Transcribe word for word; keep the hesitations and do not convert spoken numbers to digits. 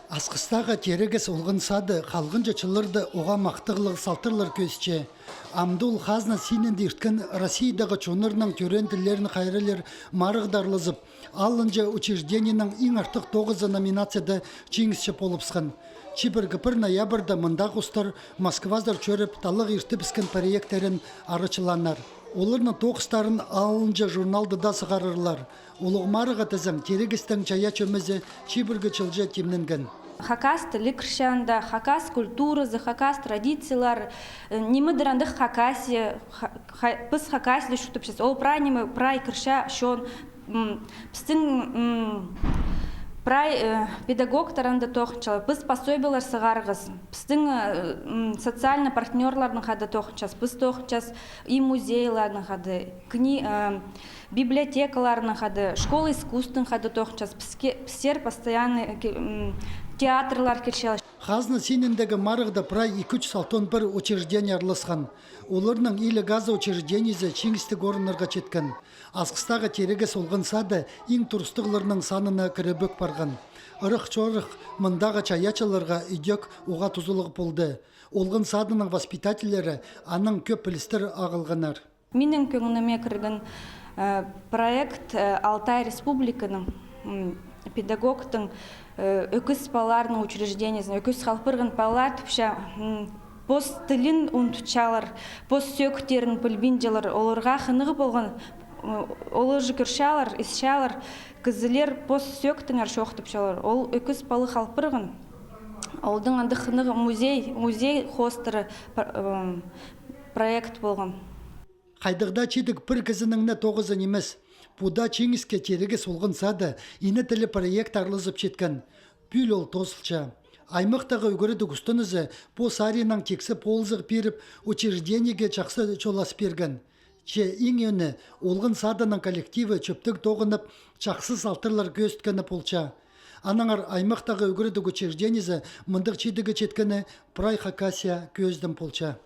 Асхыстағы Тирегес олған сады халғанҷы чылларда оға махтағлығ салтарлар кӧзітче. Амды ол хазна синінде ирткен Россиядағы чоннарның тӧреен тіллерін хайраллир марығда арлазып, алынҷа учреждениенің иң артых тоғызы номинацияда чиңісчі полыбысхан. Чибіргі пір ноябрьда мындағ устар Москвазар чӧріп, таллағ иртібіскен проекттерін арачылааннар. Оларның тоғыстарын алынҷа журналда даа сығарарлар. Улуғ марығға тізең Тирегестің чайаачы ӧмезі чибіргі чылҷа тимненген. Хакас тілі кірче анда, хакас культуразы, хакас традициялар, э, ниме дір андағ Хакасия, ха-, ха-, піс Хакасияда чуртапчабыс. Ол прай ниме, прай кірче чон, м, пістің, м, прай, э, педагогтар анда тоғынчалар, піс пособиелер сығарғабыс, пістің, э, м, социальный партнёрларның хада тоғынчабыс, піс тоғынчабыс и музейларның хада, кни-, э, библиотекаларның хада, школа искусствоның хада тоғынчабыс, піске-, пістер постоянный, э, ки-, м, театрлар кірчелер. Хазна синіндегі марығда прай ікі чӱс алтон пір учреждение арласхан. Оларның иліг азы учреждениезі чиңістіг орыннарға читкен. Асхыстағы Тирегес олған сады иң турыстығларның санына кірібек парған. Ырах-чорах мындағы чайаачыларға идӧк уғаа тузалығ полды. Олған садының воспитательлері анаң кӧп пілістер ағылғаннар. Минің кӧңніме кірген, э, проект, э, Алтай Республиканың, м, педагогтың, э, ӧкіс палаларның учреждениезін, ӧкіс халпырған палалар тіпче, м, пос тілін ундутчалар, пос сӧӧктерін пілбинчелер, оларға хынығ полған, м, олар же кӧрчелер, исчелер, кізілер пос сӧӧктеңер чоохтапчалар. Ол ӧкіс пала халпырған. Олдың андағ хынығ музей, музей хоостыра пр-, м, проект полған. Хайдағ даа чидіг пір кізінің не тоғызы нимес. Пу даа чиңіске Тирегес олған сады «Ине тілі» проект арлазып читкен. Пӱӱл ол тоозылча. Аймахтағы ӱгредіг устаназы пу саринаң тиксі полызығ пиріп, учреждениеге чахсы чолас пирген. Че иң ӧӧні, олған садының коллективі чӧптіг тоғынып, чахсы салтарлар кӧзіткені полча. Аннаңар аймахтағы ӱгредіг учреждениезі мындағ чидігге читкені прай Хакасия кӧзідім полча.